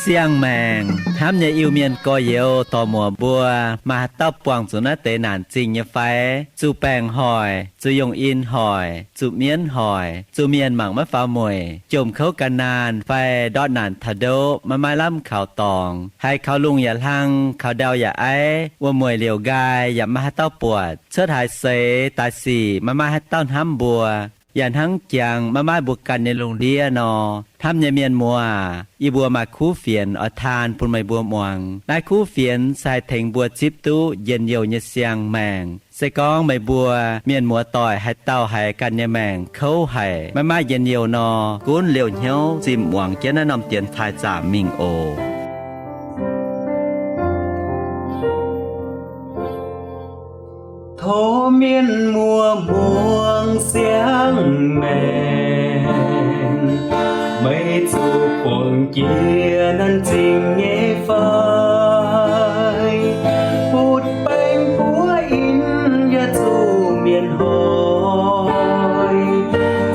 Siang-maengc hnamv nyei Iu-Mienh gorx-youz dorc-muoc mbuo, maaih haaix dauh buangh zuqc naaiv deix naanc zingh nyei fai? Zuqc baengc hoic, zuqc yongh in hoic, zuqc mienv hoic, zuqc mienh mangc maiv faaux mueic, jomc kouv gan naanh fai ndortv naanc taux ndoqv maiv maaih lamh kaux dorngx, haiz kaux lungh yaac hlang, kaux ndau yaac aiv, wuom-mueic liouc nqaai yaac maiv maaih haaix dauh buatc, cuotv haaix seix daaih sic maiv maaih haaix dauh hnamv mbuo, yaac hnangv jangx maiv maaih mbuo ganh nyei lungh ndiev nor, hnamv nyei mienh muoz, yie mbuo maaih kuv fienx oix taan bun meih mbuo muangx. Naaiv kuv fienx se haih tengx mbuo zipv duqv njien-youh nyei siang-maengc. Se gorngv meih mbuo mienh muoz-doic haaix dauh haiz ganh nyei maengc kouv haic, maiv maaih njien-youh nor, gunv liouh hnyouv zimh muangx jienv naaiv norm dienx taaih zaamc mingh oc. Tov mienh muoz muangx siang-maengc, meih zuqc buangh jiex naanc zingh nyei fai? Butv baengc buov in yaac zuqc mienh hoic,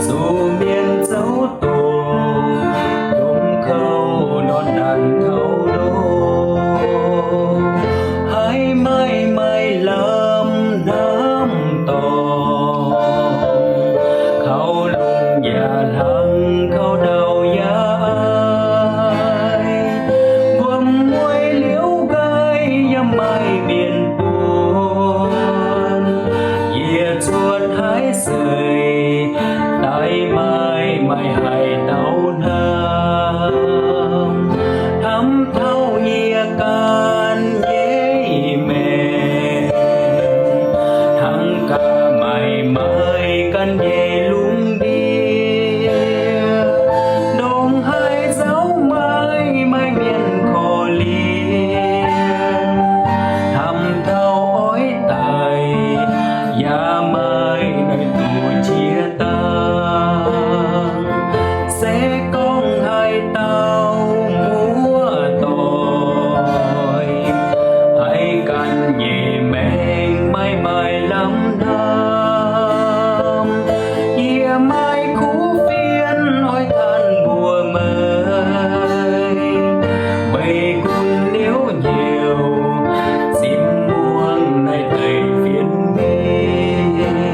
zuqc mienh zouv doqc, jomc kouv ndortv naanc taux ndoqv, haiz maaih maaih lamh hnamv dorngx, kaux lungh yaac hlang, kaux ndau yaac aiv, wuom-mueic liouc nqaai yaac maaih mienh buonc. Yie cuotv haaix seix daaih maaih maaih haaix dauh hnamv, hnamv taux yie ganh nyei maengc, hnangv gaax maaih maaih ganh nyei lungh ndiev, ndongc haaix nzauh maaih maaih mienh korv-lienh, hnamv taux oix daic yaac maaih naaiv duqv qiex dangh. Se gorngv haaix dauh muoz-doic haiz ganh nyei maengc maaih maaih lamh hnamv, yie maaih kuv fienx oix tanh mbuox meih. Meih gunv liouc hnyouv zipv muangx naaiv deix fienx mingh,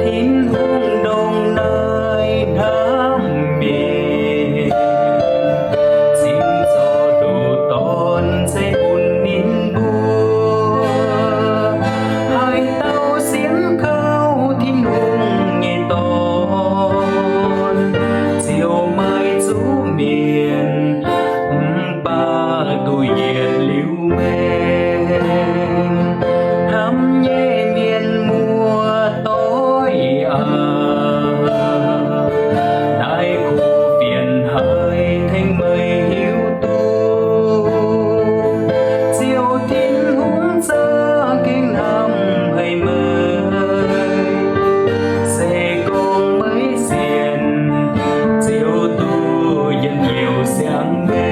Tin-Hungh ndongc naaiv hnamv mienh, cingx zorqv nduqc dorn ceix bun ninh mbuo. Haaix dauh sienx kaux Tin-Hungh nyei Dorn, ziouc maaih zuqc mienh mv baac duqv yietc liuz maengc. Hnamv nyei mienh muoz-doic aac, naaiv kuv fienx haih tengx meih hiuv duqv, Ziouv Tin-Hungh za'gengh hnamv haic meih. Se gorngv meih sienx, ziouc duqv njien-youh siang-maengc.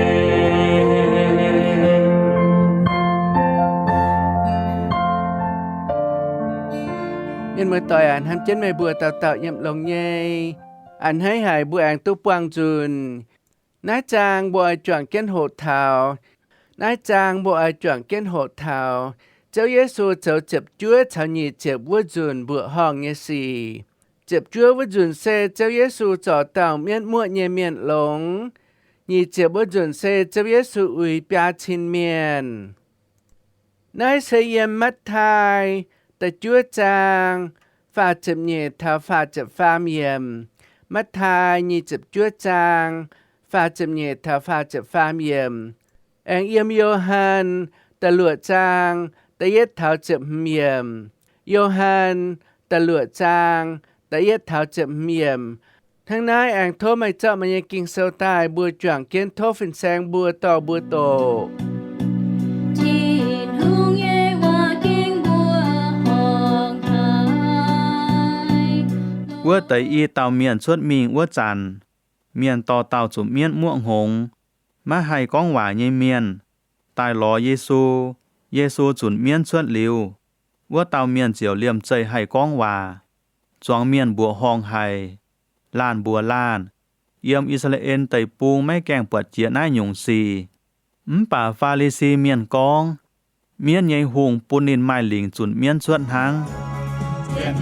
Mienh muoz-doic aac, hnamv jienv meih mbuo dauh dauh yiem longx nyei. A'hneiv haic mbuo aengx duqv buangh nzunc. Naaiv zaang mbuo oix juangc jienv hoqc taux. Naaiv zaang mbuo oix juangc jienv hoqc taux Ziouv Yesu zoux ziepc juov caux nyic ziepc wuov nzunc mbuoqc horngh nyei sic. Ziepc juov wuov nzunc se Ziouv Yesu zorc dauh mienv muoqv nyei mienh longx. Nyic ziepc wuov nzunc se Ziouv Yesu uix biaa cin mienh. Naaiv se yiem Matv^taai da'juov zaang faah ziepc nyeic taux faah ziepc faam yiemc. Matv^taai nyic ziepc juov zaang faah ziepc nyeic taux faah ziepc faam yiemc. Aengx yiem Yo^han da'luoqc zaang da'yietv taux ziepc hmz yiemc. Yo^han da'luoqc zaang da'yietv taux ziepc hmz yiemc. Hnangv naaiv aengx tov meih zorqv meih nyei Ging-Sou daaih, mbuo juangc jienv tov fin-saeng mbuo dorh mbuo doqc. Tin-Hungh nyei waac-ging mbuo horngc haic. Wuov deix i dauh mienh cuotv mingh wuov zanc, mienh dorh dauh zuqc mienv muoqv hngongx, maiv haih gorngv waac nyei mienh daaih lorz Yesu. Yesu zunc mienv cuotv liuz, wuov dauh mienh ziouc liemh zeih haih gorngv waac, zuangx mienh mbuoqc horngh haic, laanh mbuox laanh, yiem I^saa^laa^en Deic-Bung maiv gaengh buatc jiex naaiv nyungc sic. Mv baac Faa^li^si Mienh gorngv, Mienv nyei hungh bun ninh maaih lingc zunc mienv cuotv hnangv. Sienx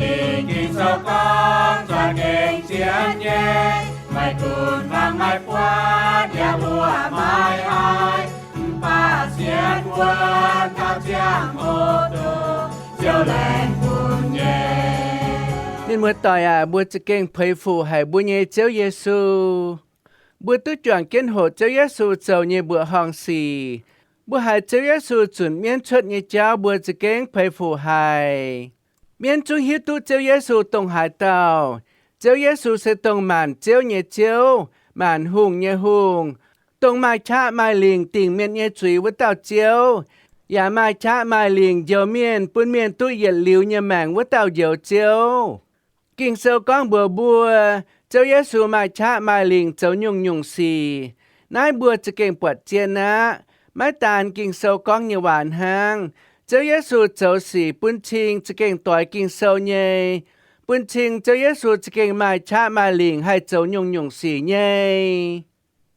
Ging-Sou gorngv, za'gengh sienx nyei, maiv gunv hmuangx maiv buatc yaac luoqc maiv haih, mv baac sienx wuonv taux ziangh hoc dongh Ziouv laengz bun nyei. Mienh muoz-doic aac, mbuo za'gengh puix fuc haic mbuo nyei Ziouv Yesu. Mbuo duqv juangc jienv hoqc Ziouv Yesu zoux nyei mbuoqc horngh sic. Mbuo haiz Ziouv Yesu zunc mienv cuotv nyei jauv mbuo za'gengh puix fuc haic. Mienv zungv hiuv duqv Ziouv Yesu dongh haaix dauh. Ziouv Yesu se dongh maanc ziouv nyei Ziouv, maanc hungh nyei Hungh, dongh maaih qaqv maaih lingc dingc mienh nyei zuiz wuov dauh Ziouv, yaac maaih qaqv maaih lingc njoux mienh bun mienh duqv yietc liuz nyei maengc wuov dauh Njoux Ziouv. Ging-Sou gorngv mbuox mbuo, Ziouv Yesu maaih qaqv maaih lingc zoux nyungc-nyungc sic. Naaiv mbuo za'gengh buatc zien aqv. Maiv daan Ging-Sou gorngv nyei waac hnangv. Ziouv Yesu zoux sic bun cing za'gengh doix Ging-Sou nyei. Bun cing Ziouv Yesu za'gengh maaih qaqv maaih lingc haih zoux nyungc-nyungc sic nyei.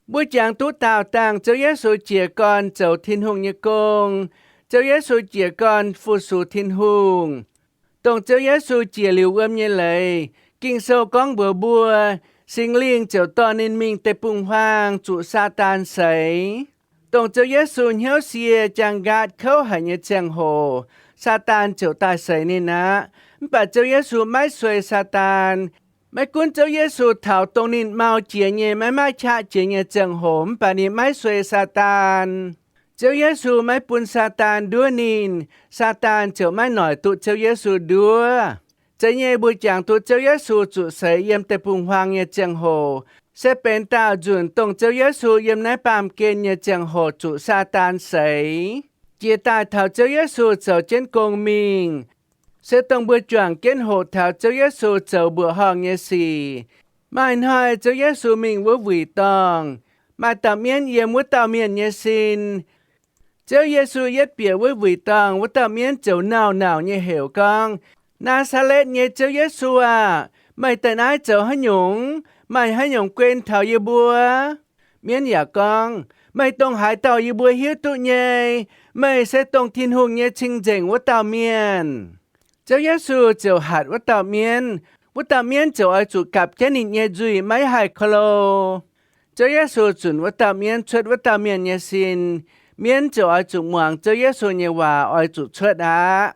Mbuo jangx duqv daauh dangh Ziouv Yesu jiez gorn zoux Tin-Hungh nyei gong. Ziouv Yesu jiez gorn fu-sux Tin-Hungh. Dongh Ziouv Yesu jiex liuz wuom nyei leiz, Ging-Sou gorngv mbuox mbuo, Singx Lingh ziouc dorh ninh mingh deic-bung-huaang zuqc Saadaan seix. Dongh Ziouv Yesu hnyouv sie jaang nqaatv kouv haic nyei ziangh hoc, Saadaan ziouc daaih seix ninh aqv. Mv baac Ziouv Yesu maiv sueih Saadaan. Maiv gunv Ziouv Yesu taux dongh ninh mau jiex nyei, maiv maaih qaqv jiex nyei ziangh hoc, mv baac ninh maiv sueih Saadaan. Ziouv Yesu maiv bun Saadaan nduov ninh, Saadaan ziouc maiv noic duqv Ziouv Yesu nduov. Zeiz nyei mbuo jangx duqv Ziouv Yesu zuqc seix yiem deic-bung-huaang nyei ziangh hoc, se benx daauh nzunc dongh Ziouv Yesu yiem naaiv baamh gen nyei ziangh hoc zuqc Saadaan seix. Jiex daaih taux Ziouv Yesu zoux jienv gong mingh, se dongh mbuo juangc jienv hoqc taux Ziouv Yesu zoux mbuoqc horngh nyei sic. Maaih hnoi Ziouv Yesu mingh wuov wuic dorngh, maaih dauh mienv yiem wuov dauh mienh nyei sin. Ziouv Yesu yietv bieqc wuov wuic dorngh, wuov dauh mienv ziouc nauc-nauc nyei heuc gorngv, Naa^saa^letv nyei Ziouv Yesu aah! Meih daaih naaiv zoux haaix nyungc? Meih haaix nyungc guen taux yie mbuo? Mienv yaac gorngv, Meih dongh haaix dauh yie mbuo hiuv duqv nyei. Meih se dongh Tin-Hungh nyei cing-nzengc wuov dauh mienh. Ziouv Yesu ziouc hatc wuov dauh mienv. Wuov dauh mienv ziouc oix zuqc gapv jienv ninh nyei nzuih maiv haih ko lo. Ziouv Yesu zunc wuov dauh mienv cuotv wuov dauh mienh nyei sin. Mienv ziouc oix zuqc muangx Ziouv Yesu nyei waac oix zuqc cuotv aqv.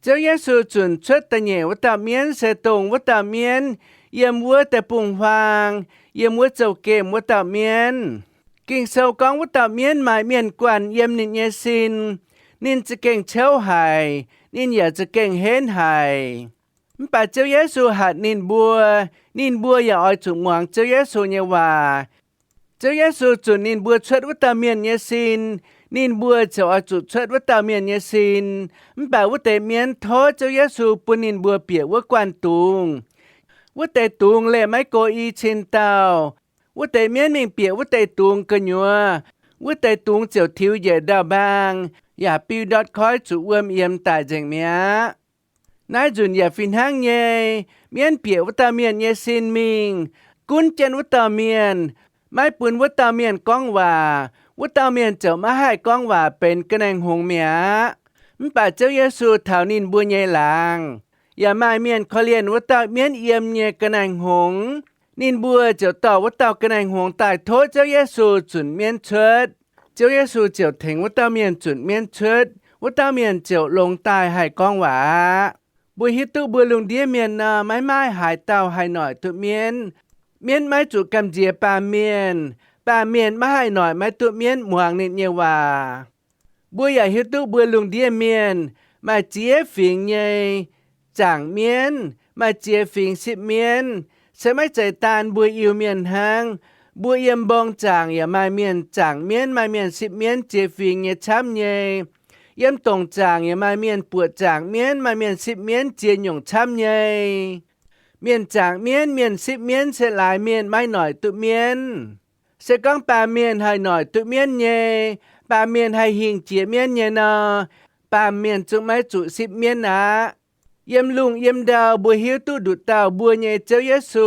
Ziouv Yesu zunc cuotv da'nyeic wuov dauh mienv se dongh wuov dauh mienv yiem wuov deic-bung-huaang, yiem wuov zouv-gemh wuov dauh mienv. Ging-Sou gorngv wuov dauh mienv maaih mienh guanh yiem ninh nyei sin. Ninh za'gengh ciouv haic, ninh yaac za'gengh henv haic. Mv baac Ziouv Yesu hatc ninh mbuo, ninh mbuo yaac oix zuqc muangx Ziouv Yesu nyei waac. Ziouv Yesu zunc ninh mbuo cuotv wuov dauh mienh nyei sin, ninh mbuo ziouc oix zuqc cuotv wuov dauh mienh nyei sin. Mv baac wuov deix mienv tov Ziouv Yesu bun ninh mbuo bieqc wuov guanh dungz. Wuov deix dungz leih maiv go i cin dauh. Wuov deix mienv mingh bieqc wuov deix dungz gu'nyuoz, wuov deix dungz ziouc tiux njiec ndau-mbaang, yaac biu ndortv koiv zuqc wuom yiemx daic nzengc mi'aqv. Naaiv nzunc yaac fih hnangv nyei. Mienv bieqc wuov dauh mienh nyei sin mingh, gunv jienv wuov dauh mienh, maiv bun wuov dauh mienh gorngv waac. Wuov dauh mienh ziouc maiv haih gorngv waac benx ga'naaiv-hngongx mi'aqv. Mv baac Ziouv Yesu taux ninh mbuo nyei laangz, yaac maaih mienh korv-lienh wuov dauh mienv yiem nyei ga'naaiv-hngongx. Ninh mbuo ziouc dorh wuov dauh ga'naaiv-hngongx daaih tov Ziouv Yesu zunc mienv cuotv. Ziouv Yesu ziouc tengx wuov dauh mienh zunc mienv cuotv. Wuov dauh mienh ziouc longx daaih haih gorngv waac aqv. Mbuo hiuv duqv mbuo lungh ndiev mienh nor, maiv maaih haaix dauh haih noic duqv mienv. Mienv maiv zuqc gamh nziex baamh mienh. Baamh mienh maiv haih noic maiv duqv mienv muangx ninh nyei waac. Mbuo yaac hiuv duqv mbuo lungh ndiev mienh maaih ziex fingx nyei zaangc mienv, maaih ziex fingx sipv mienv. Se maiv zeiz daan mbuo Iu-Mienh hnangv. Mbuo yiem mbong zaangc yaac maaih mienh zaangc mienv, maaih mienh sipv mienv, ziex fingx nyei camv nyei. Yiem dongc zaangc yaac maaih mienh buoqc zaangc mienv, maaih mienh sipv mienv, ziex nyungc camv nyei. Mienh zaangc mienv, mienh sipv mienv se laaix mienh maiv noic duqv mienv. Se gorngv baamh mienh haih noic duqv mienv nyei, baamh mienh haih hingh jiex mienv nyei nor, baamh mienh zungv maiv zuqc sipv mienv aqv. Yiem lungh yiem ndau mbuo hiuv duqv nduqc dauh mbuo nyei Ziouv Yesu,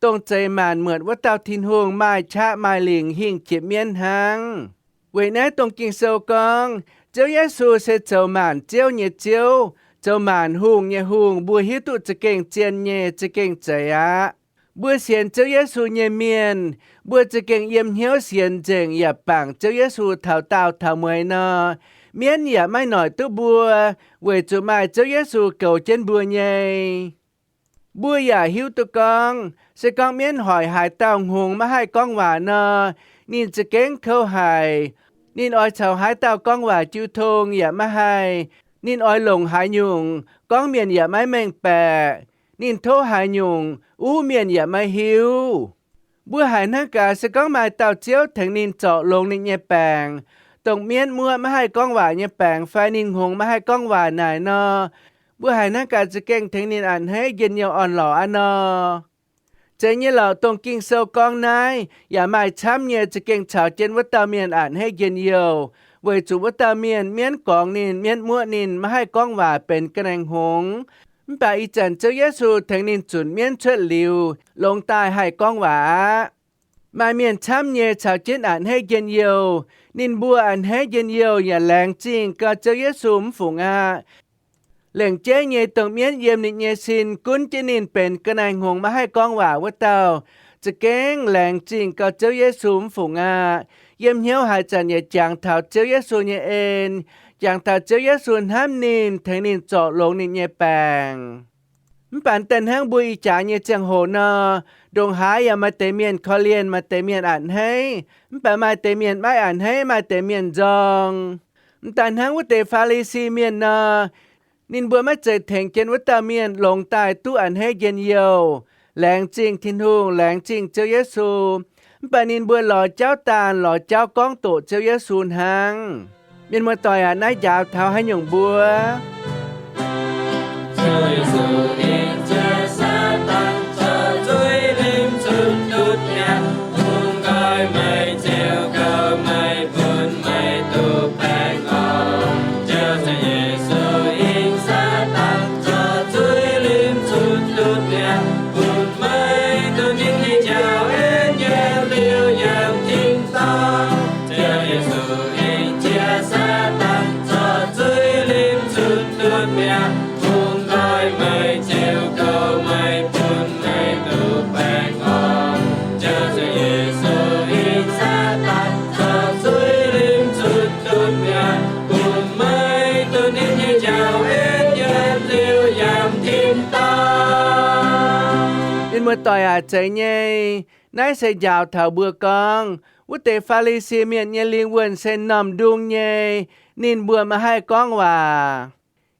dongh zeix maanc muotc wuov dauh Tin-Hungh, maaih qaqv maaih lingc, hingh jiex mienv hnangv. Weic naaiv dongh Ging-Sou gorngv, Ziouv Yesu se zoux maanc ziouv nyei Ziouv, zoux maanc hungh nyei Hungh, mbuo hiuv duqv za'gengh zien nyei, za'gengh zeix aqv. Mbuo sienx Ziouv Yesu nyei mienh, mbuo za'gengh yiem hnyouv sienx nzengc yaac bangc Ziouv Yesu taux daauh taux mueiz nor, mienv yaac maiv noic duqv mbuo, weic zuqc maaih Ziouv Yesu goux jienv mbuo nyei. Mbuo yaac hiuv duqv gorngv, se gorngv mienv hoic haaix dauh hngongx maiv haih gorngv waac nor, ninh za'gengh kouv haic. Ninh oix caux haaix dauh gorngv waac jiu tong yaac maiv haih. Ninh oix longc haaix nyungc gorngv mienh yaac maiv mengh baeqc. Ninh tov haaix nyungc uv mienh yaac maiv hiuv. Mbuo haiz hnangv gaax, se gorngv maaih dauh ziouv tengx ninh zorc longx ninh nyei baengc, dongh mienv muoqv maiv haih gorngv waac nyei baengc fai ninh hngongx maiv haih gorngv waac naaic nor, mbuo haiz hnangv gaax za'gengh tengx ninh a'hneiv njien-youh orn-lorqc aqv nor. Zeiz nyei lorqc, dongh Ging-Sou gorngv naaiv yaac maaih camv nyei za'gengh caux jienv wuov dauh mienh a'hneiv njien-youh, weic zuqc wuov dauh mienh mienv gorngx ninh, mienv muoqv ninh, maiv haih gorngv waac, benx ga'naaiv hngongx. Mv baac ih zanc Ziouv Yesu tengx ninh zunc mienv cuotv liuz, longx daaih haih gorngv waac aqv. Maaih mienh camv nyei caux jienv a'hneiv njien-youh. Ninh mbuo a'hneiv njien-youh yaac laengz zingh gau Ziouv Yesu mv fungc aqv. Lengc jeiv nyei dongh mienv yiem ninh nyei sin gunv jienv ninh benx ga'naaiv hngongx maiv haih gorngv waac wuov dauh, za'gengh laengz zingh gau Ziouv Yesu mv fungc aqv. Yiem hnyouv haaix zanc yaac jangx taux Ziouv Yesu nyei en, jangx taux Ziouv Yesu hnamv ninh, tengx ninh zorc longx ninh nyei baengc. Mv baac daaih hnangv mbuo ih jaax nyei ziangh hoc nor, ndongc haaix yaac maaih deix mienh korv-lienh, maaih deix mienh a'hneiv. Mv baac maaih deix mienh maiv a'hneiv, maaih deix mienh nzorng. Mv daaih hnangv wuov deix Faa^li^si Mienh nor, ninh mbuo maiv zeiz tengx jienv wuov dauh mienh longx daaih duqv a'hneiv njien-youh, laengz zingh Tin-Hungh, laengz zingh Ziouv Yesu. Mv baac ninh mbuo lorz jauv daanh, lorz jauv gorngv doqc Ziouv Yesu hnangv. Mienh muoz-doic aac, naaiv njaaux taux haaix nyungc mbuo? Mienh muoz-doic aac, zeiz nyei. Naaiv se njaaux taux mbuo gorngv, wuov deix Faa^li^si Mienh nyei lingh wuonh se m'normh ndung nyei, ninh mbuo maiv haih gorngv waac.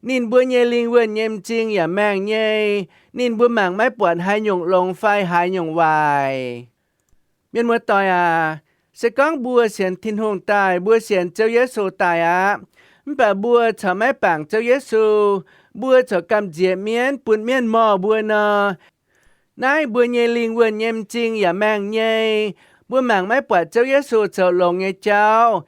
Ninh mbuo nyei lingh wuonh nyei m'zing yaac maengh nyei. Ninh mbuo mangc maiv buatc haaix nyungc longx fai haaix nyungc waaic. Mienh muoz-doic aac, se gorngv mbuo sienx Tin-Hungh daaih, mbuo sienx Ziouv Yesu daaih aqv, mv baac mbuo corc maiv bangc Ziouv Yesu, mbuo corc gamh nziex mienv, bun mienv morh mbuo nor, naaiv mbuo nyei lingh wuonh nyei m'zing yaac maengh nyei. Mbuo mangc maiv buatc Ziouv Yesu zoux longx nyei jauv.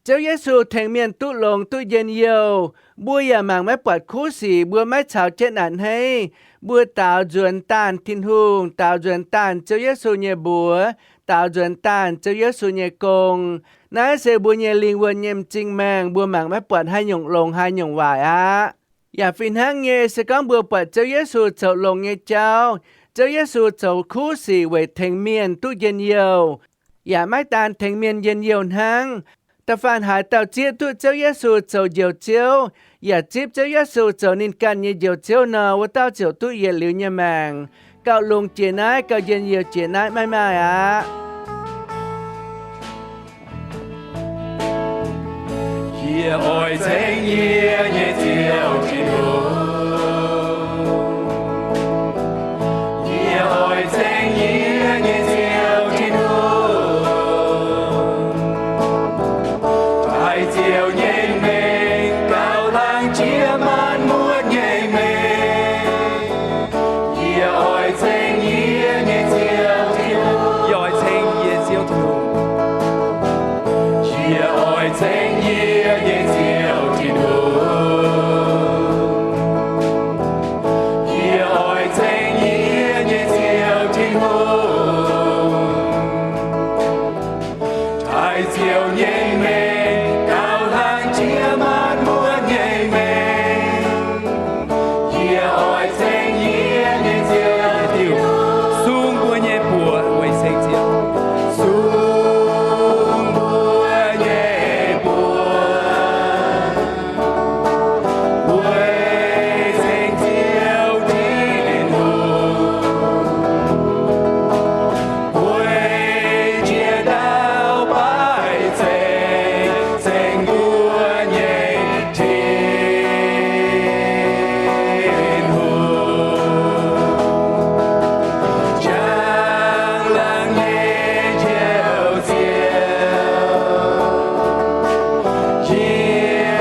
Ziouv Yesu tengx mienh duqv longx duqv njien-youh. Mbuo yaac mangc maiv buatc kuv sic, mbuo maiv caux jienv a'hneiv. Mbuo daaux nzuonx daanh Tin-Hungh, daaux nzuonx daanh Ziouv Yesu nyei mbuox, daaux nzuonx daanh Ziouv Yesu nyei gong. Naaiv se mbuo nyei lingh wuonh nyei m'zing maengh, mbuo mangc maiv buatc haaix nyungc longx haaix nyungc waaic aqv. Yaac fih hnangv nyei, se gorngv mbuo buatc Ziouv Yesu zoux longx nyei jauv, Ziouv Yesu zoux kuv sic weic tengx mienh duqv njien-youh, yaac maiv daan tengx mienh njien-youh hnangv. Da'faanh haaix dauh zieqv duqv Ziouv Yesu zoux Njoux Ziouv, yaac zipv Ziouv Yesu zoux ninh ganh nyei Njoux Ziouv nor, wuov dauh ziouc duqv yietc liuz nyei maengc, gauh longx jiex naaiv, gauh njien-youh jiex naaiv, maiv maaih aqv. Yie oix ceng yie nyei Ziouv Tin-Hungh. Yie oix ceng yie nyei Ziouv Tin-Hungh. Haiz Ziouv nyei mengh gauh hlang jiex maanc muotv nyei mengh. Yie oix ceng yie nyei Ziouv Tin-Hungh. Yie oix ceng yie Ziouv Tin-Hungh. yie nyei Ziouv Tin-Hungh. Yie oix ceng yie nyei Ziouv Tin-Hungh. Taaih Ziouv nyei mengh, gauh hlang jiex maanc muotv nyei mengh. Yie oix ceng yie nyei Ziouv Tin-Hungh. Sung mbuo nyei buoz weic ceng Ziouv. Sung mbuo nyei buoz weic ceng Ziouv Tin-Hungh. Weic jiex ndau baaic ceng, ceng mbuo nyei Tin-Hungh. Njang-laangc nyei Njoux Ziouv, yie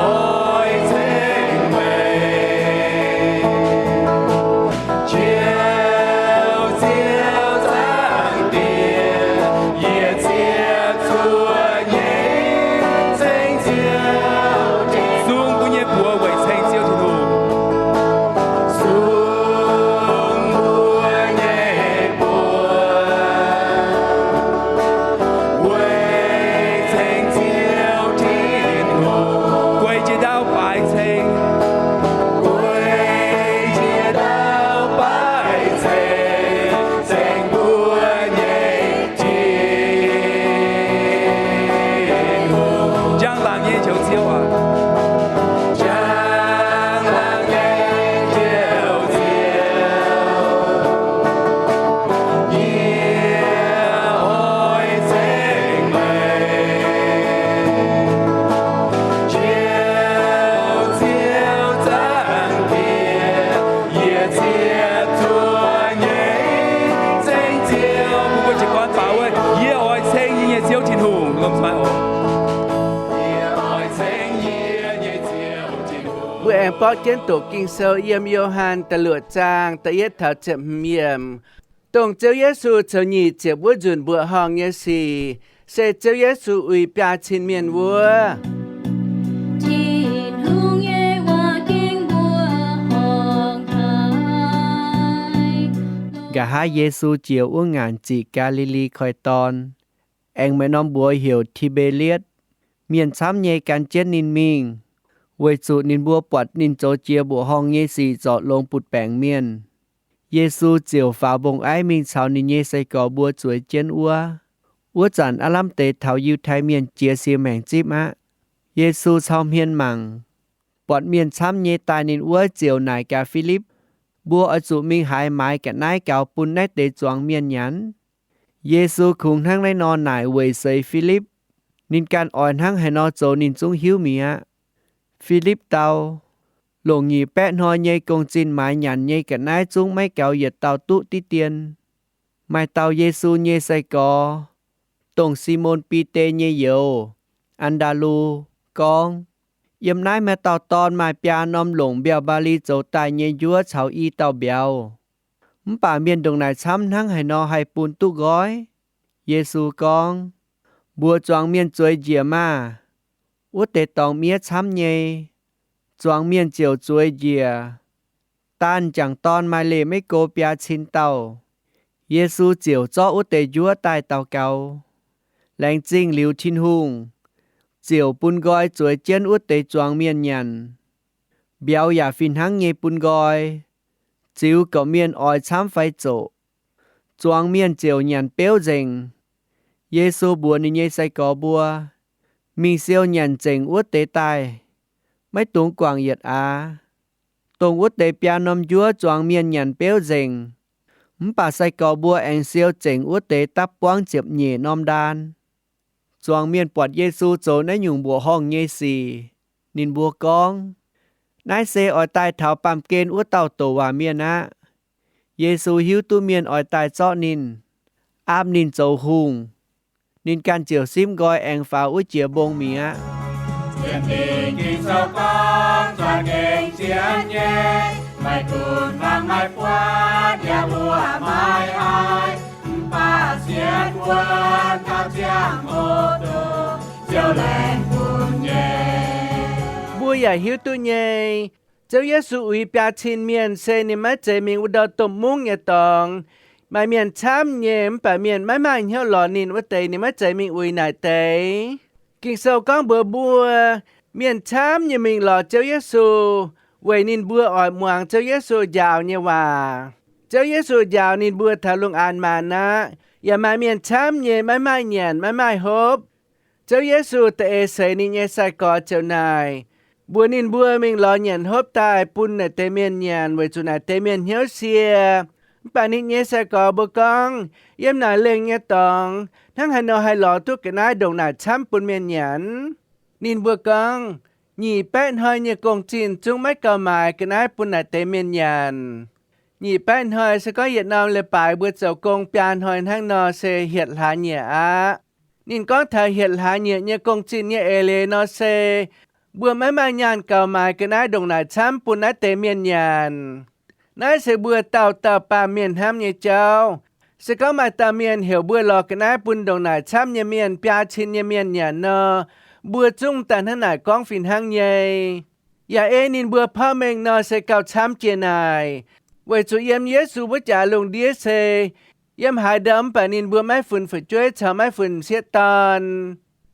oix ceng meih. Njoux Ziouv zaangc Diex, yie ziepc zuoqv nyei ceng Ziouv Tin-Hungh. Sung mbuo nyei buoz weic ceng Ziouv Tin-Hungh. Sung mbuo nyei buoz weic ceng Ziouv Tin-Hungh. Gueic jiex ndau baaic ceng. Gueic jiex ndau baaic ceng, ceng mbuo nyei Tin-Hungh. Njang-laangc nyei Njoux Ziouv aac. Njang-laangc nyei Njoux Ziouv, yie oix ceng meih. Njoux Ziouv zaangc Diex, yie ziepc zuoqv nyei ceng Ziouv. Mbuo mbuo jiez gorn faaux wuov, yie oix ceng yie nyei Ziouv Tin-Hungh. Lomh nzoih oc. Yie oix ceng yie nyei Ziouv Tin-Hungh. Mbuo aengx borqv jienv doqc Ging-Sou yiem Yo^han da'luoqc zaang da'yietv taux ziepc hmz yiemc. Dongh Ziouv Yesu coux nyic ziepc wuov nzunc mbuoqc horngh nyei sic, se Ziouv Yesu uix biaa cin mienh wuov. Tin-Hungh nyei waac-ging mbuoqc horngh haic. Nqa'haav Yesu jiex wuov ngaanc ziqc Gaa^li^li Koiv-Dorn, aengx maaih norm mbuox heuc Ti^mbe^lietv. Mienh camv nyei gan jienv ninh mingh, weic zuqc ninh mbuo buatc ninh zoux jiex mbuoqc horngh nyei sic zorc longx butc-baengc mienh. Yesu ziouc faaux mbong-aiv mingh caux ninh nyei sai-gorx mbuo zueiz jienv wuov. Wuov zanc aav lamh deix taux Yiutai Mienh jiex siec maengc zipv aqv. Yesu cau hmien mangc, buatc mienh camv nyei daaih ninh wuov ziouc naaic gaax Filipv, Mbuo oix zuqc mingh haaix maaiz ga'naaiv gaux bun naaiv deix zuangx mienh nyanc? Yesu kungx hnangv naaiv nor naaic weic seix Filipv. Ninh ganh oix hnangv haaix nor zoux ninh zungv hiuv mi'aqv. Filipv dau, Longc nyic baeqv hnoi nyei gong-zinh maaiz nyanc nyei ga'naaiv zungv maiv gaux yietc dauh duqv diqv dien. Maaih dauh Yesu nyei sai-gorx, dongh Simon Bide nyei youz, An^ndaa^lu, gorngv, Yiem naaiv maaih dauh dorn maaih biaa norm longc mbiauh mbaali zoux daaih nyei njuov caux i dauh mbiauz. Mv baac mienh ndongc naaic camv hnangv haaix nor haih bun duqv nqoi? Yesu gorngv, Mbuox zuangx mienh zueiz njiec maah! Wuov deix dorngx miev camv nyei. Zuangx mienh ziouc zueiz njiec. Daanh m'jangc dorn maaih leih maiv go biaa cin dauh. Yesu ziouc zorqv wuov deix njuov daaih daux gaux. Laengz zingh liuz Tin-Hungh, ziouc bun nqoi zueiz jienv wuov deix zuangx mienh nyanc. Mbiauz yaac fih hnangv nyei bun nqoi, ziux gorqv-mienh oix camv fai zoqc. Zuangx mienh ziouc nyanc beuv nzengc. Yesu mbuox ninh nyei sai-gorx mbuo, Mingh siou nyanc nzengc wuov deix daaih. Maiv dungx guangc yietc aav. Dongh wuov deix biaa norm njuov zuangx mienh nyanc beuv nzengc, mv baac sai-gorx mbuo aengx siou zengc wuov deix dapv buangv ziepc nyeic norm ndaan. Zuangx mienh buatc Yesu zoux naaiv nyungc mbuoqc horngh nyei sic, ninh mbuo gorngv, Naaiv se oix daaih taux baamh gen wuov dauh douc waac mienh aqv. Yesu hiuv duqv mienh oix daaih zorqv ninh, aapv ninh zoux hungh. Ninh ganh ziouc simv nqoi aengx faaux wuov jiex mbong mi'aqv. Sienx Fingx Ging-Sou gorngv, za'gengh zien nyei, maiv gunv hmuangx maiv buatc yaac mbuoqc maiv haiz, mv baac sienx wuonv taux ziangh hoc dongh Ziouv laengz bun Mbuo yaac hiuv duqv nyei, Ziouv Yesu uix biaa cin mienh se ninh maiv zeiz mingh wuov ndau domh mungv nyei dorngx. Maaih mienh camv nyei, mv baac mienh maiv maaih hnyouv lorz ninh wuov deix, ninh maiv zeiz mingh uix naaic deix. Ging-Sou gorngv mbuox mbuo, mienh camv nyei mingh lorz Ziouv Yesu, weic ninh mbuo oix muangx Ziouv Yesu njaaux nyei waac. Ziouv Yesu njaaux ninh mbuo taux lungh aanx maanz aqv. Yaac maaih mienh camv nyei maiv maaih nyanc, maiv maaih hopv. Ziouv Yesu da'eix seix ninh nyei sai-gorx ziouc naaic, mbuox ninh mbuo mingh lorz nyanc hopv daaih bun naaic deix mienh nyanc, weic zuqc naaic deix mienh hnyouv sie. Mv baac ninh nyei sai-gorx mbuo gorngv, yiem naaic lengh nyei dorngx, hnangv haaix nor haih lorz duqv ga'naaiv ndongc naaic camv bun mienh nyanc? Ninh mbuo gorngv, nyic baeqv hnoi nyei gong-zinh zungv maiv gauh maaiz ga'naaiv bun naaic deix mienh nyanc. Nyic baeqv hnoi se gorngv yietc norm leiz-baaix mbuo zoux gong biaa hnoi hnangv nor se hietc hlaax nyieqc aqv. Ninh gorngv taux hietc hlaax nyieqc nyei gong-zinh nyei eix leiz nor se, mbuo maiv maaih nyaanh gaux maaiz ga'naaiv ndongc naaic camv bun naaiv deix mienh nyanc. Naaiv se mbuo dauh dauh baamh mienh hnamv nyei jauv. Se gorngv maaih dauh mienh heuc mbuo lorz ga'naaiv bun ndongc naaic camv nyei mienh, biaa cin nyei mienh nyanc nor, mbuo zungv daaih hnangv naaic gorngv fih hnangv nyei. Yaac ei ninh mbuo porv mengh nor se gauh camv jiex naaic, weic zuqc yiem Yesu wuov jaax lungh ndiev se yiem haaix ndau mv baac ninh mbuo maiv funx fu'jueiv caux maiv funx m'sieqv dorn.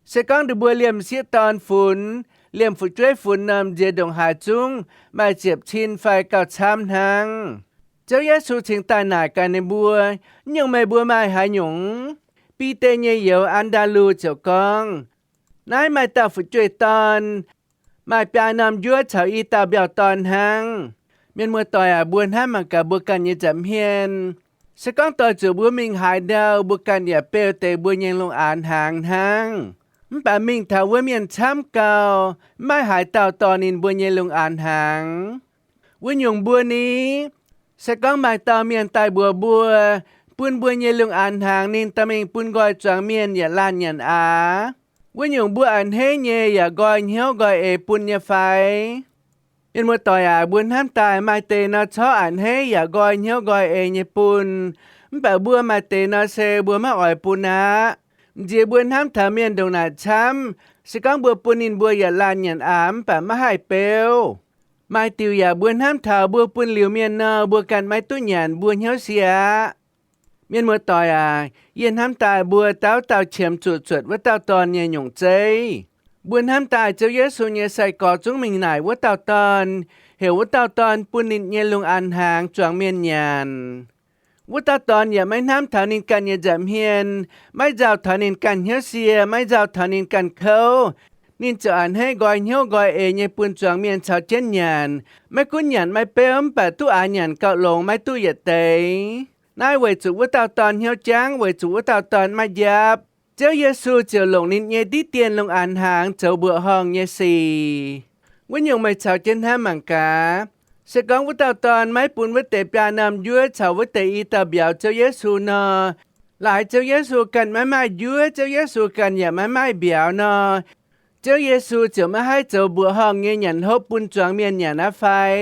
Se gorngv ninh mbuo liemh m'sieqv dorn funx, liemh fu'jueiv funx nor, m'nziex ndongc haaix zungv maaih ziepc cin fai gauh camv hnangv. Ziouv Yesu cingx daaih naaic gaax ninh mbuo, nyungc meih mbuo maaih haaix nyungc? Bide nyei youz, An^ndaa^lu, ziouc gorngv, naaiv maaih dauh fu'jueiv dorn, maaih biaa norm njuov caux i dauh mbiauh dorn hnangv. Mienh muoz-doic aac, mbuo hnamv mangc gaax mbuo ganh nyei nza'hmien. Se gorngv doix zuqc mbuo mingh haaix ndau, mbuo ganh yaac beu deix mbuo nyei lungh aanx hnaangx hnangv. Mv baac mingh taux wuov mienh camv gau, maiv maaih haaix dauh dorh ninh mbuo nyei lungh aanx hnaangx. Wuov nyungc mbuo ni, se gorngv maaih dauh mienh daaih mbuox mbuo, bun mbuo nyei lungh aanx hnaangx, ninh dorh mingh bun nqoi zuangx mienh yaac laanh nyanc aqv. Wuov nyungc mbuo a'hneiv nyei yaac nqoi hnyouv nqoi eix bun nyei fai? Mienh muoz-doic aac, mbuo hnamv daaih maaih deix nor corc a'hneiv yaac nqoi hnyouv nqoi eix nyei bun. Mv baac mbuo maaih deix nor se mbuo maiv oix bun aqv. M'nziex mbuo hnamv taux mienh ndongc naaic camv, se gorngv mbuo bun ninh mbuo yaac laanh nyanc aqv, mv baac maiv haih beuv. Maaih diuc yaac mbuo hnamv taux mbuo bun liuz mienh nor, mbuo ganh maiv duqv nyanc, mbuo hnyouv sie aqv. Mienh muoz-doic aac, yie hnamv daaih mbuo dauh dauh qiemx zuqc zuotc wuov dauh dorn nyei nyungc zeiv. Mbuo hnamv daaih Ziouv Yesu nyei sai-gorx zungv mingh naaic wuov dauh dorn, heuc wuov dauh dorn bun ninh nyei lungh aanx hnaangx zuangx mienh nyanc. Wuov dauh dorn yaac maiv hnamv taux ninh ganh nyei nza'hmien, maiv nzauh taux ninh ganh hnyouv sie, maiv nzauh taux ninh ganh kouv. Ninh ziouc a'hneiv nqoi hnyouv nqoi eix nyei bun zuangx mienh caux jienv nyanc. Maiv gunv nyanc maiv beuv, mv baac duqv aax nyanc gauh longx, maiv duqv yietc deix. Naaiv weic zuqc wuov dauh dorn hnyouv jangv, weic zuqc wuov dauh dorn maiv njiapv. Ziouv Yesu ziouc longc ninh nyei diqv dienh lungh aanx hnaangx zoux mbuoqc horngh nyei sic. Wuov nyungc meih caux jienv hnamv mangc gaax. Se gorngv wuov dauh dorn maiv bun wuov deix biaa norm njuov caux wuov deix i dauh mbiauz Ziouv Yesu nor, laaix Ziouv Yesu ganh maiv maaih njuov, Ziouv Yesu ganh yaac maiv maaih mbiauz nor, Ziouv Yesu ziouc maiv haih zoux mbuoqc horngh nyei nyanc hopv bun zuangx mienh nyanc aqv fai?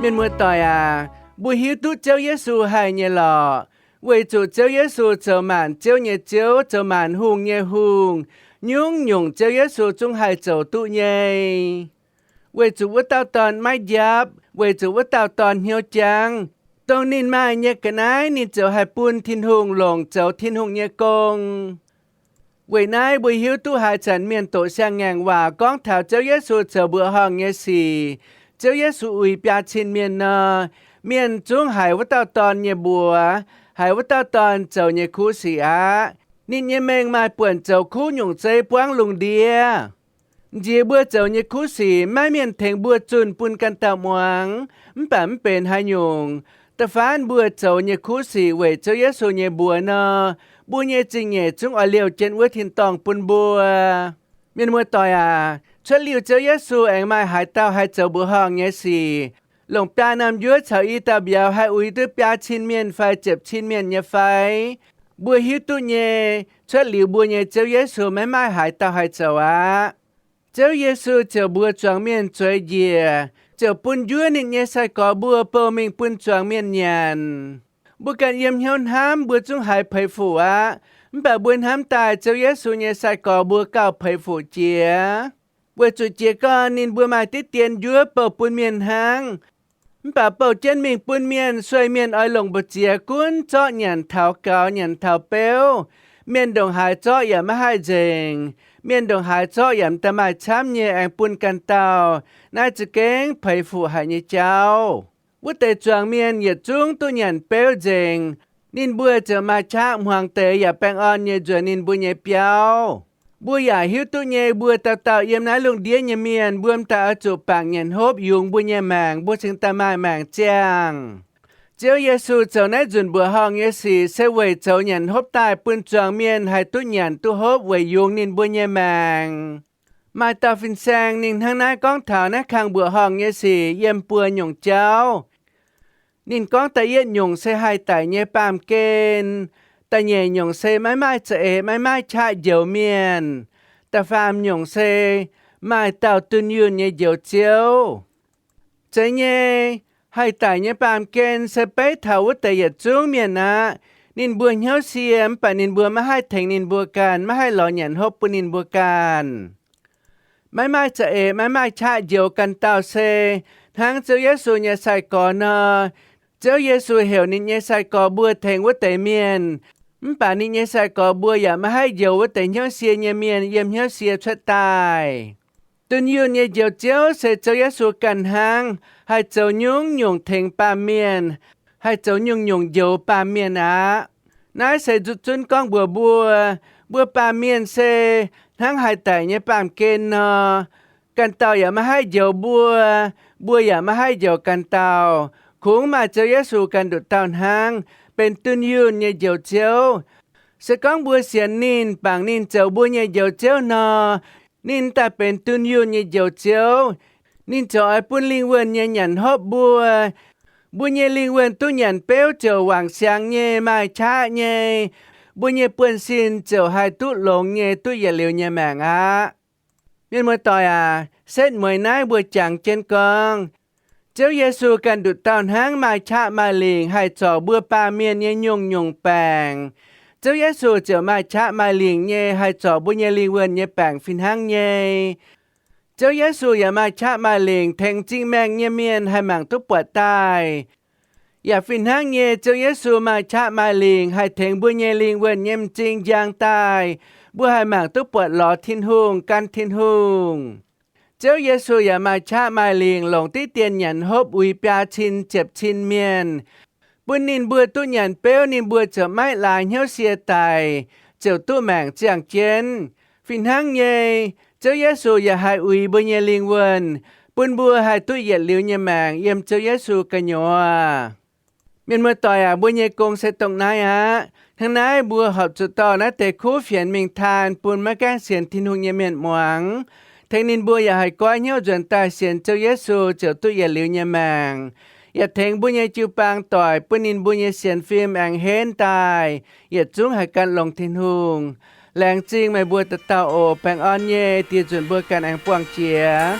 Mienh muoz-doic aac, mbuo hiuv duqv Ziouv Yesu haih nyei lorqc, weic zuqc Ziouv Yesu zoux maanc ziouv nyei Ziouv, zoux maanc hungh nyei Hungh. Nyungc-nyungc Ziouv Yesu zungv haih zoux duqv nyei. Weic zuqc wuov dauh dorn maiv njiapv, weic zuqc wuov dauh dorn hnyouv jangv, dongh ninh maaih nyei ga'naaiv ninh ziouc haih bun Tin-Hungh longc zoux Tin-Hungh nyei gong. Weic naaiv mbuo hiuv duqv haaix zanc mienh doqc siang-ngaengc waac gorngv taux Ziouv Yesu zoux mbuoqc horngh nyei sic, Ziouv Yesu uix biaa cin mienh nor, mienh zungv haiz wuov dauh dorn nyei mbuox, haiz wuov dauh dorn zoux nyei kuv sic aqv. Ninh nyei mengh maaih buonc zoux kuv nyungc zeiv buangv lungh ndiev. Nziex mbuo zoux nyei kuv sic maiv mienh tengx mbuo zunh bun ganh dauh muangx, mv baac mv benx haaix nyungc. Da'faanh mbuo zoux nyei kuv sic weic Ziouv Yesu nyei mbuox nor, mbuo nyei zingh nyeic zungv oix liouh jienv wuov tin-dorngh bun mbuo. Mienh muoz-doic aac, cuotv liuz Ziouv Yesu aengx maaih haaix dauh haih zoux mbuoqc horngh nyei sic, longc biaa norm njuov caux i dauh mbiauz haih uix duqv biaa cin mienh fai ziepc cin mienh nyei fai? Mbuo hiuv duqv nyei, cuotv liuz mbuo nyei Ziouv Yesu maiv maaih haaix dauh haih zoux aqv. Ziouv Yesu ziouc mbuox zuangx mienh zueiz njiec, ziouc bun njuov ninh nyei sai-gorx mbuo bou mingh bun zuangx mienh nyanc. Mbuo ganh yiem hnyouv hnamv mbuo zungv haiz peix fuc aqv. Mv baac mbuo hnamv daaih Ziouv Yesu nyei sai-gorx mbuo gauh peix fuc jiex. Weic zuqc jiez gorn ninh mbuo maaih diqv dien njuov bouh bun mienh hnangv. Mv baac bouh jienv mingh bun mienh, sueih mienh oix longc mbu'ziex gunv zorqv nyanc taux gaux, nyanc taux beuv. Mienh ndongc haaix zorqv yaac maiv haih nzengc. Mienh ndongc haaix zorqv yaac m'daaih maaih camv nyei aengx bun ganh dauh. Naaiv za'gengh peix fuc haic nyei jauv. Wuov deix zuangx mienh yietc zungv duqv nyanc beuv nzengc. Ninh mbuo ziouc maaih qaqv hmuangx deix yaac baengh orn nyei nzuonx ninh mbuo nyei biauv. Mbuo yaac hiuv duqv nyei, mbuo dauh dauh yiem naaiv lungh ndiev nyei mienh, mbuo m'daaih oix zuqc bangc nyanc hopv yungz mbuo nyei maengc, mbuo cingx daaih maaih maengc ziangh. Ziouv Yesu zoux naaiv nzunc mbuoqc horngh nyei sic se weic zoux nyanc hopv daaih bun zuangx mienh haih duqv nyanc duqv hopv weic yungz ninh mbuo nyei maengc. Maaih dauh fin-saeng ninh hnangv naaiv gorngv taux naaiv kang mbuoqc horngh nyei sic yiem buo nyungc jauv. Ninh gorngv da'yietv nyungc se haih daic nyei baamh gen, da'nyeic nyungc se maiv maaih za'eix maiv maaih qaqv njoux mienh, da'faam nyungc se maaih dauh dunh yunh nyei njoux Ziouv. Zeiz nyei, haih daic nyei baamh gen se beiv taux wuov deix yietc zungv mienh aqv. Ninh mbuo hnyouv sie mv baac ninh mbuo maiv haih tengx ninh mbuo ganh, maiv haih lorz nyanc hopv bun ninh mbuo ganh. Maiv maaih za'eix maiv maaih qaqv njoux ganh dauh se hnangv Ziouv Yesu nyei sai-gorx nor. Ziouv Yesu heuc ninh nyei sai-gorx mbuo tengx wuov deix mienh, mv baac ninh nyei sai-gorx mbuo yaac maiv haih njoux wuov deix hnyouv sie nyei mienh yiem hnyouv sie cuotv daaih. Dunh yunh nyei njoux Ziouv se Ziouv Yesu ganh hnangv, haih zoux nyungc-nyungc tengx baamh mienh, haih zoux nyungc-nyungc njoux baamh mienh aqv. Naaiv se zuqc zunv gorngv mbuox mbuo, mbuo baamh mienh se hnangv haih daic nyei baamh gen nor. Ganh dauh yaac maiv haih njoux mbuo, mbuo yaac maiv haih njoux ganh dauh. Kungx maaih Ziouv Yesu ganh nduqc dauh hnangv benx dunh yunh nyei njoux Ziouv. Se gorngv mbuo sienx ninh, bangc ninh zoux mbuo nyei njoux Ziouv nor, ninh daaih benx dunh yunh nyei njoux Ziouv. Ninh ziouc oix bun lingh wuonh nyei nyanc hopv mbuo. Mbuo nyei lingh wuonh duqv nyanc beuv ziouc wangc siangx nyei, maaih qaqv nyei. Mbuo nyei buonv-sin ziouc haih duqv longx nyei, duqv yietc liuz nyei maengc aqv. Mienh muoz-doic aac, setv mueiz naaiv mbuo jangx jienv gorngv, Ziouv Yesu ganh nduqc dauh hnangv maaih qaqv maaih lingc haih zorc mbuo baamh mienh nyei nyungc-nyungc baengc. Ziouv Yesu ziouc maaih qaqv maaih lingc nyei haih zorc mbuo nyei lingh wuonh nyei baengc fih hnangv nyei. Ziouv Yesu yaac maaih qaqv maaih lingc tengx m'zing maengh nyei mienh haih mangc duqv buatc daaih. Yaac fih hnangv nyei, Ziouv Yesu maaih qaqv maaih lingc haih tengx mbuo nyei lingh wuonh nyei m'zing njang daaih, mbuo haih mangc duqv buatc lorz Tin-Hungh, gan Tin-Hungh. Ziouv Yesu yaac maaih qaqv maaih lingc longc diqv dien nyanc hopv uix biaa cin ziepc cin mienh, bun ninh mbuo duqv nyanc beuv ninh mbuo ziouc maiv laaix hnyouv sie daic, ziouc duqv maengc ziangh jienv. Fih hnangv nyei, Ziouv Yesu yaac haih uix mbuo nyei lingh wuonh, bun mbuo haih duqv yietc liuz nyei maengc yiem Ziouv Yesu gu'nyuoz. Mienh muoz-doic aac, mbuo nyei gong se dongh naaiv aqv. Hnangv naaiv mbuo horpc zuqc dorh naaiv deix kuv fienx mingh taan bun maiv gaengh sienx Tin-Hungh nyei mienh muangx. Tengx ninh mbuo yaac haih goiv hnyouv nzuonx daaih sienx Ziouv Yesu ziouc duqv yietc liuz nyei maengc. Yaac tengx mbuo nyei jiu-baang doic bun ninh mbuo nyei sienx fim aengx henv daaih, yietc zungv haih gan longx Tin-Hungh. Laengz zingh meih mbuo dauh dauh oc. Baengh orn nyei, diex nzunc mbuo ganh aengx buangh jiex.